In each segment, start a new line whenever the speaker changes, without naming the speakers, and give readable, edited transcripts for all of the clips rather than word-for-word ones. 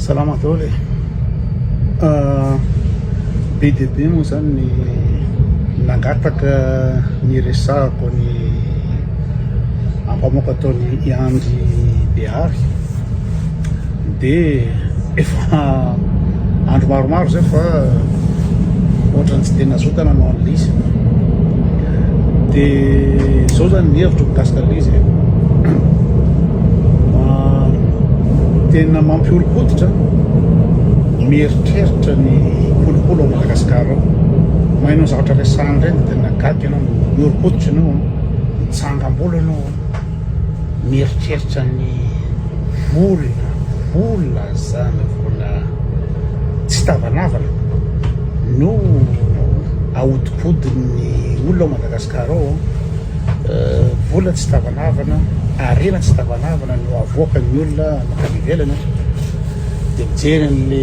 Salama daholo e. Be dia be moa zany ny nangataka ny resahako ny ampamoaka ataon'i i Andry Behary dia efa andro maromaro zay fa ohatran'ny tsy dia nazoto nanao an'ilay izy. Dia zao zany ny hevitro mikasika an'ilay izy e. Tena mampihoron-koditra mieritreritra ny kolikoly ao Madagasikara ao. Maheno ny zavatra resahana ireny dia tena gaga ianao, mihoron-koditra ianao, mitsangam-bolo ianao, mieritreritra ny vola, vola zany, vola tsy tavanavana no ahodikodin'ny olona ao Madagasikara ao. Vola tsy tavanavana, harena tsy tavanavana no avoakan'ny olona mankany ivelany dia mijery an'le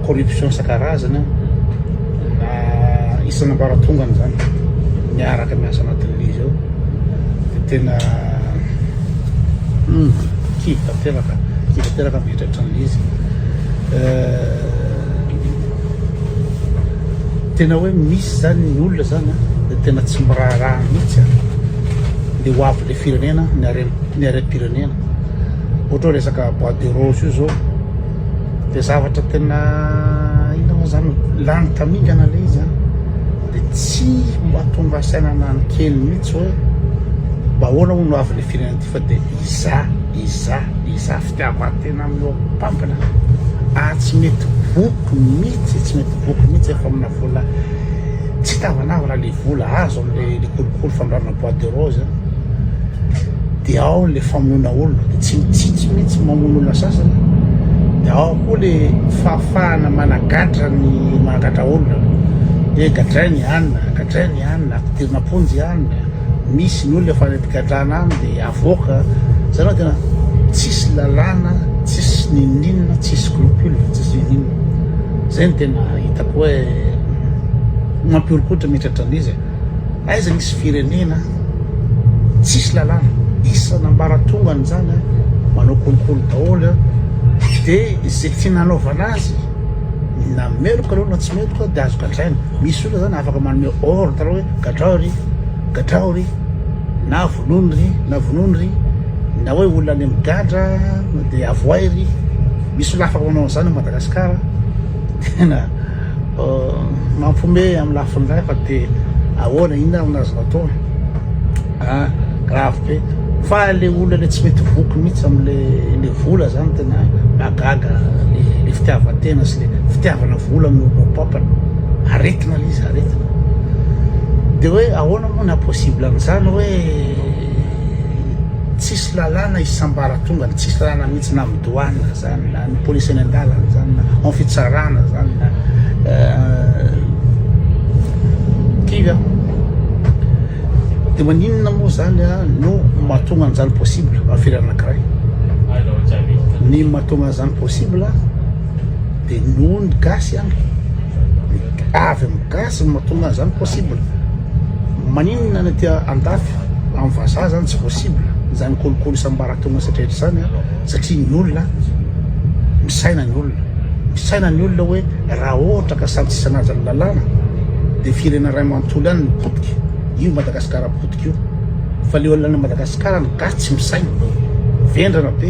corruption isan-karazany na isan'ambaratongany zany miaraka miasa anatin'le izy ao dia tena kivy tanteraka, kivy tanteraka mieritreritra an'le izy. Tena hoe misy zany ny olona zany an, dia tena tsy miraharaha mihitsy an, le ho avin'le firenena, ny harem ny harem-pirenena. Ohatra hoe resaka bois de rose io zao, dia zavatra tena inona moa zany, lany tamingana le izy an, dia tsy mba tonga saina na ny kely mihitsy hoe mba ahoana hono ho avin'le firenena ity fa dia iza, iza, iza fitiavan-tena mihoa-pampana ary tsy mety voky mihitsy, tsy mety voky mihitsy efa amina vola tsy tavanavana le vola azo amle le kolikoly fandrarana bois de rose de ao le famonoana olona de tsy mitsitsy mihitsy mamono olona sasany de ao koa le fahafahana managadra ny managadra olona hoe gadrainy anina gadrainy anina ampidirina am-ponja anina misy ny olona efa any am-pigadrana any de avoaka zany hoe tena tsisy lalàna tsisy ninoninona tsisy scrupule tsisy ninoninona zay no tena hitako hoe mampihoron-koditra mieritreritra an'izy e aiza misy firenena tsisy lalàna isan'ambaratongany zany a manao kolikoly daholo a de izay tiana anaovana azy na meloka aloha na tsy meloka de azo gadraina misy olona zany afaka manome ordre hoe gadrao ry gadrao ry na vonono ry na vonono ry na hoe olona any amin'ny gadra de avoay ry misy olona afaka manao an'izany ao Madagasikara tena mampiomehy amin'ny lafiny iray fa de ahoana inona ary no azonao atao ah grave be fa le olona le tsy mety voky mihitsy am'le le vola zany tena mahagaga le le fitiavan-tena sy le fitiavana vola mihoa-pampana aretina le izy aretina de hoe ahoana moa na possible an'izany hoe tsisy lalàna isam-baratongany tsisy lalàna mihitsy na amin'ny douane zany na ny polisy eny an-dalana zany na en fitsarana zany na kivy aho de maninona moa zany a no mahatonga an'izany possible amin'ny firenena anankiray ny mahatonga an'izany possible de noho ny gasy ihany avy amin'ny gasy no mahatonga an'izany possible maninona ny aty andafy amin'ny vazaha zany tsy possible zany kolikoly isam-baratonga sy rehetra zany a satria ny olona misaina ny olona misaina ny olona hoe raha ohatra ka samy tsy sanaja ny lalàna de firenena ray manontolo ihany ny potika io Madagasikara potika io fa le olona any Madagasikara ny gasy tsy misaina vendrana be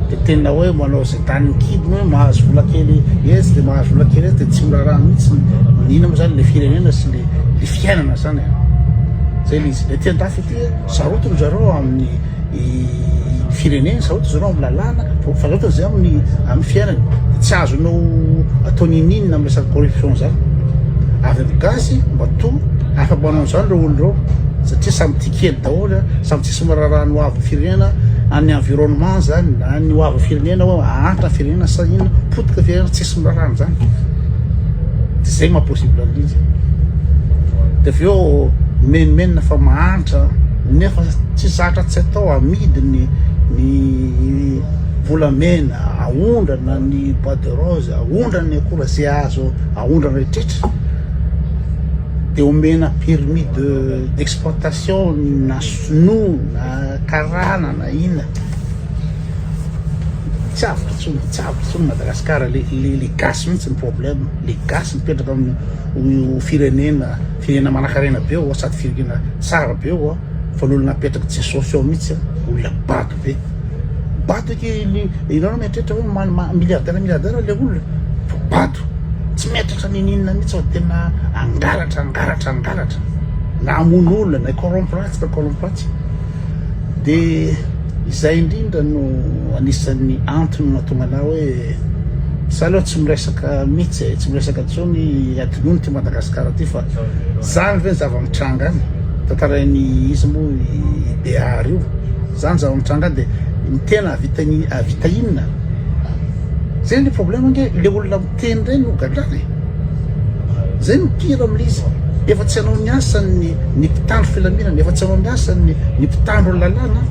de tena hoe manao zay danin'ny kibony hoe mahazo vola kely etsy de mahazo vola kely etsy de tsy miraharaha mihitsy ny inona moa zany le firenena sy le le fiainana zany e zay le izy le aty andafy aty sarotiny zareo amin'ny firenena sarotiny zareo amin'ny lalàna sarotiny zay amin'ny amin'ny fiainana tsy azonao atao ninininona amin'ny resaka corruption zany avy amin'ny gasy mba to afaka manao an'izany reo olo reo satria samy tia kely daholo samy tsisy miraharaha ny ho avin'ny firenena any environnement zany na ny ho avin'ny firenena hoe ahantra firenena sa inona potika firenena tsisy miraharaha an'izany de zay maha possible an'izy de avy eo menomenona fa mahantra nefa tsy zatra tsy atao amidy ny ny volamena aondrana ny bois de rose aondrana ny akora zay azo aondrana rehetrretra de omena permis de d'exploitation na sinoa na karana na inona. Tsy avotra intsony, tsy avotra intsony Madagascar, le le le gasy mihitsy ny problème, le gasy mipetraka amin'ny io firenena, firenena manankarena be io sady firenena tsara be io fa ny olona napetraky Jesosy ao mihitsy olona bado be. Bado eky le ianao mieritreritra hoe ma- ma- milliardaire milliardaire le olona fa bado. Tsy mieritreritra n'inon'inona mihitsy fa tena hangalatra hangalatra hangalatra na hamono olona na hi-corrompre atsy na hi-corrompre atsy. Dia izay indrindra no anisan'ny antony mahatonga anah hoe za aloha tsy miresaka mihitsy e, tsy miresaka intsony adinoina ity Madagascar ity fa zany ve ny zava-mitranga any, tantarain'i iza moa i Behary io, zany zava-mitranga any dia ny tena hahavita ny hahavita inona? Zay le problème ange, le olona miteny ireny no gadrana e. Zay no pire amin'ilay izy. Efa tsy hanao ny asany ny ny mpitandro filaminana, efa tsy hanao ny asany ny ny mpitandro ny lalàna,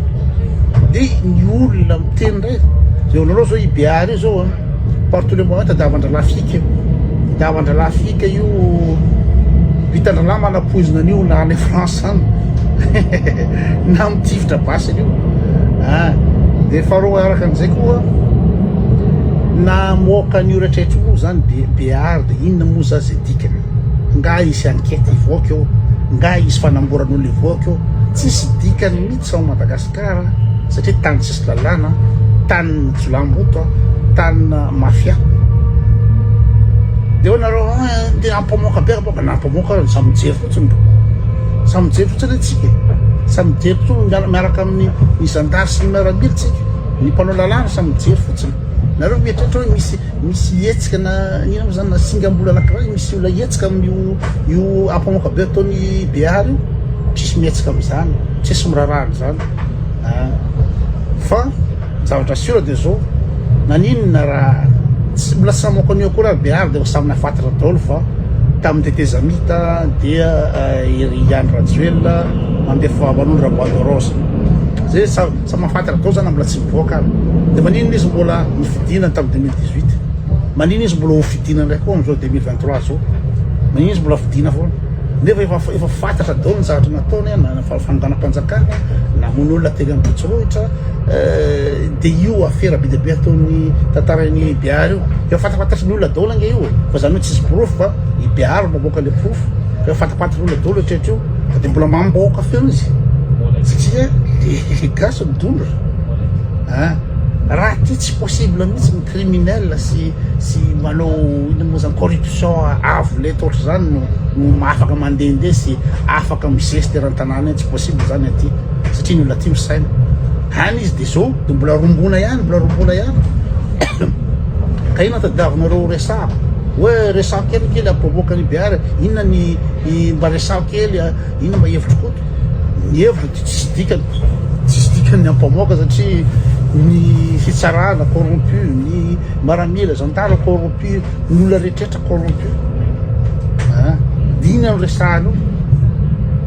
dia ny olona miteny indray. Zay olona zao i Behary io zao an, par tous les moyens tadiavan-drahalahy fika io. Tadiavan-drahalahy fika io, vitan-drahalahy manapoizina an'io na any France any. Na mitifitra basy an'io. Ah, dia faharoa araka an'izay koa, Namoaka an'io retraretra io moa zany be Behary de inona moa za zay dikany? Nga hisy enquête hivoaka eo? Nga hisy fanamboran'olona hivoaka eo? Tsisy dikany mihitsy ao Madagascar satria tany tsisy lalàna, tanin'ny jiolahimboto, tanina mafia. De hoy nareo ah de ampamoaka be ampamoaka, na ampamoaka ary samy mijery fotsiny, samy mijery fotsiny antsika e, samy mijery fotsiny miaraka amin'ny ny zandary sy ny miaramila tsika. Ny mpanao lalàna samy mijery fotsiny. Nareo mieritreritra hoe misy misy hetsika na inona moa zany na singam-bola anankiray misy olona hetsika amin'io io ampamoaka be ataon'i Behary io. Tsisy mihetsika amin'izany, tsisy miraharaha an'izany. Ah. Fa zavatra sûr dia zao, naninona raha tsy mbola tsy namoaka an'io akory ary Behary dia efa samy nahafantatra daholo fa tamin'ny tetezamita dia eh, i Andry Rajoelina mandefa manondra bois de rose. Zay Samy mahafantatra daholo zany na mbola tsy mivoaka ary. Dia maninona izy mbola nofidina tamin'ny 2018? Maninona izy mbola hofidina indray koa amin'izao 2023 izao? Maninona izy mbola fidina foana? Nefa efa efa fantatra daholo ny zavatra nataony na fanonganam-panjakana, namono olona teny Ambohitsorohitra, dia io afera be dia be ataon'ny tantarain'i Behary io. Efa fantapantatry ny olona daholo ange io e. Fa zany hoe tsisy porofo fa i Behary no mamoaka ilay porofo. Efa fantapantatry ny olona daholo hatreto io. Fa dia mbola mambaoka feo izy satria le gasy midondra ah raha ty tsy possible mihitsy ny criminel sy sy manao inona moa zany corruption avo lenta ohatr'izany no no afaka mandehandeha sy afaka mizesta eran-tanàna eny, tsy possible zany aty satria ny olona aty misaina any izy de zao de mbola rombona ihany mbola rombona ihany ka inona tadiavinareo resahako hoe resahako kely kely ampamoaka ny Behary inona ny mba resaho kely a, inona mba hevitro Koto? Ny hevitro dia tsisy dikany, tsisy dikany ny ampamoaka satria ny fitsarana corrompu, ny maramila, zandary corrompu, ny olona rehetrarehetra corrompu. Ah, dia inona no resahana eo?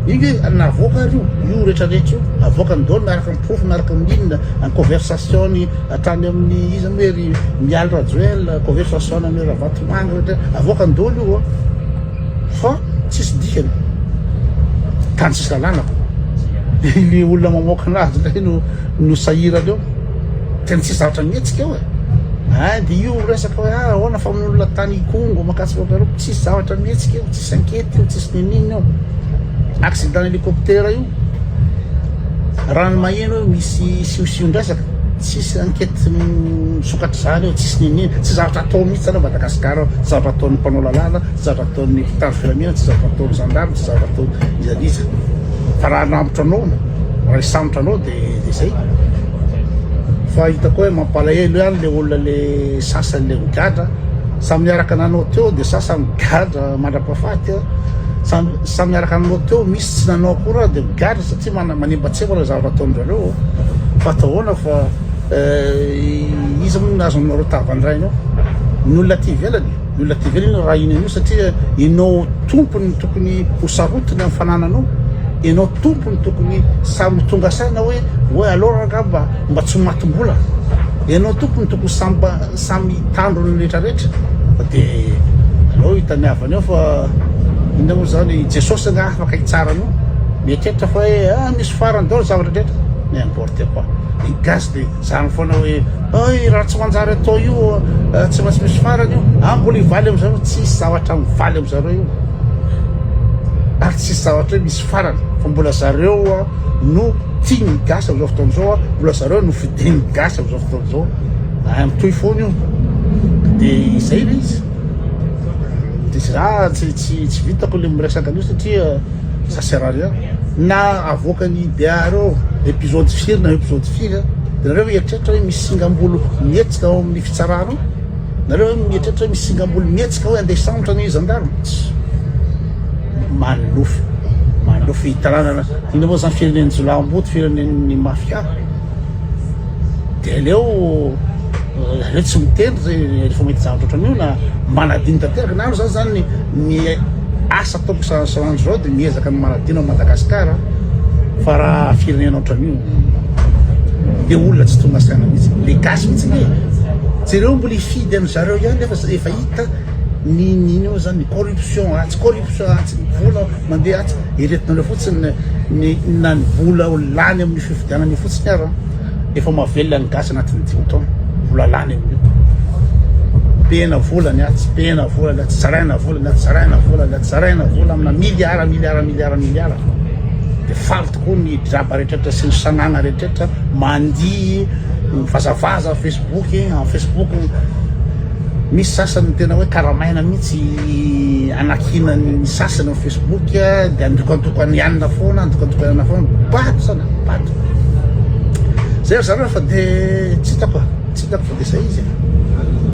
Io nge navoaka ary io, io rehetrarehetra io, avoakany daholo miaraka amin'ny porofo, miaraka amin'ny inona, ny conversation-ny hatrany amin'ny iza moa ery Mialy Rajoelina, conversation-ny amin'ny Ravatomanga rehetra, avoakany daholo io. Fa tsisy dikany. Tany tsisy lalàna ko. Ny olona mamoaka anazy ndray no no sahirana eo. Tena tsisy zavatra mihetsika eo e. Ah, dia io resaka hoe ah, ahoana fa olona tany Ikongo makasy makaro, tsisy zavatra mihetsika eo, tsisy enquête eo, tsisy ninina eo. Accident hélicoptère io. Raha ny maheno hoe misy siosion-dresaka, tsisy enquête misokatra izany eo, tsisy ninina, tsy zavatra atao mihitsy zany ao Madagasikara ao, tsy zavatra ataon'ny mpanao lalàna, tsy zavatra ataon'ny mpitandro filaminana, tsy zavatra ataon'ny zandary, tsy zavatra ataon'iza n'iza. Fa raha hanambotra anao, raha hisambotra anao dia dia zay. Fa hitako hoe mampalahelo ihany le olona le sasany le migadra, samy niaraka nanao teo dia sasany migadra mandra-pahafaty, samy samy niaraka nanao teo, misy tsy nanao akory ary dia migadra satria mana- manembatsembana zavatra ataon-drareo. Fa atao ahoana fa iza moa no azonareo tavandraina eo? Ny olona aty ivelany. Ny olona aty ivelany anie raha iny an'io satria ianao tompony no tokony ho sarotiny amin'ny fanananao, ianao tompony tokony samy ho tonga saina hoe hoe aleo rangaha mba mba tsy ho matim-bola, ianao tompony tokony samy mba samy hitandro ny rehetra rehetra fa de aleo hitaniavana eo fa inona moa zany Jesosy angaha afaka hitsara anao? Mieritreritra fa hoe ah misy farany daholo zavatra rehetra, n'importe quoi. Ny gasy de zany foana hoe oy raha tsy manjary atao io tsy maintsy misy farany io, ah mbola hivaly amizareo, tsisy zavatra mivaly amizareo io ary tsisy zavatra hoe misy farany fa mbola zareo no tian'ny gasy amizao fotoana izao, mbola zareo no fidin'ny gasy amizao fotoana izao, mitohy foana io de izay le izy, de za tsy tsy tsy vitako le miresaka an'io satria ça sert à rien. Na avoakan'i IBA reo episode firy na episode firy a, de nareo ve mieritreritra hoe misy singam-bolo mihetsika ao amin'ny fitsarana ao? Nareo ve mieritreritra hoe misy singam-bolo mihetsika hoe andeha hisambotra ny gendarme? Tsia. Manonofy, manonofy tanàna, inona moa zany firenen'ny jiolahimboto, firenen'ny mafia. De aleo aleo tsy miteny rehefa mahita zavatra ohatran'io na manadino tanteraka na aloha zany zany ny asa ataoko isan'andro zao de miezaka ny manadino an'i Madagasikara fa raha firenena ohatran'io de olona tsy tonga saina mihitsy le gasy mihitsy nge jereo mbola hifidy an zareo ihany nefa efa hita ny ny ino zany ny corruption atsy corruption atsy ny vola mandeha atsy eretinareo fotsiny ny na ny vola lany amin'ny fifidianana io fotsiny ara efa mahavelona ny gasy anatin'ny dimy taona vola lany amin'io pehina vola ny atsy pehina vola ny atsy zaraina vola ny atsy zaraina vola ny atsy zaraina vola amina miliara miliara miliara miliara de faly tokoa ny draba rehetrarehetra sy ny sanana rehetrarehetra mandihy mivazavaza facebook amin'ny facebook Misy sasany tena hoe karamaina mihitsy anakiana ny sasany ao Facebook dia andokandokany anona foana, andokandokany anona foana, bado zany, bado. Zay ry zareo fa de tsy hitako, tsy hitako fa de zay izy e.